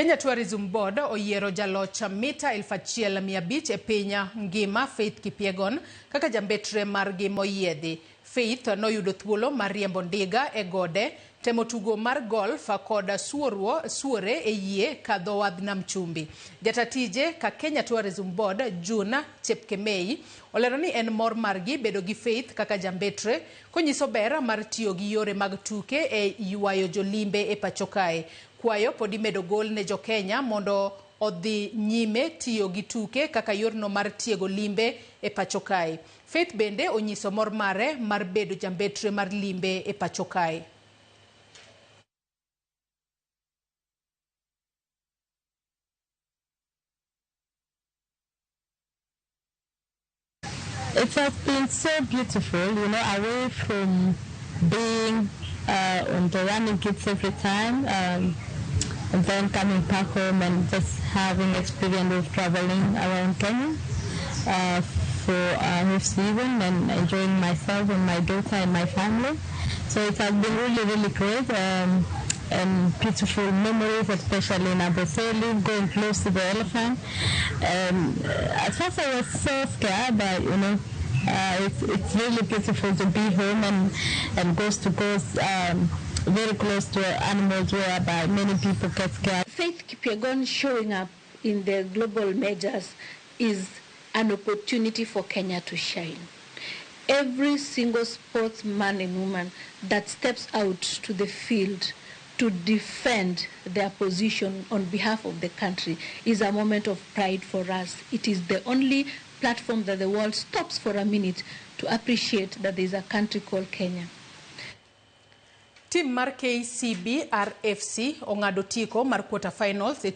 Kenya Tourism Board oyiero jaloch mita 1500 e piny ngima Faith Kipyegon kaka jambetre margi moyiedhi. Faith noyudo thuolo mar riembo ndiga e gode, temo tugo mar golf kod suore e yie kadho wadh nam chumbi. Jata tije ka Kenya Tourism Board June Chepkemei olero ni en mor margi bedo gi Faith kaka jambetre konyiso ber mar tiyo gi yore mag tuke e ywayo jolimbe e pacho kae. Kwayo pod imedo gol ne jokenya mondo odhi nyime tiyo gi tuke kaka yorno mar tiego limbe e pacho kae. Faith bende onyiso mor mare mar bedo jambetre mar limbe e pacho kae. It has been so beautiful, away from being on the running kits every time, and then coming back home and just having experience of traveling around Kenya for off season and enjoying myself and my daughter and my family. So it has been really, really great. And beautiful memories, especially in Amboseli, going close to the elephant. At first I was so scared, but it's really beautiful to be home and goes to goes very close to animals whereby many people get scared. Faith Kipyegon showing up in the global majors is an opportunity for Kenya to shine. Every single sportsman and woman that steps out to the field to defend their position on behalf of the country is a moment of pride for us. It is the only platform that the world stops for a minute to appreciate that there is a country called Kenya. Tim mar KCB RFC ong'ado otiko mar quarter finals e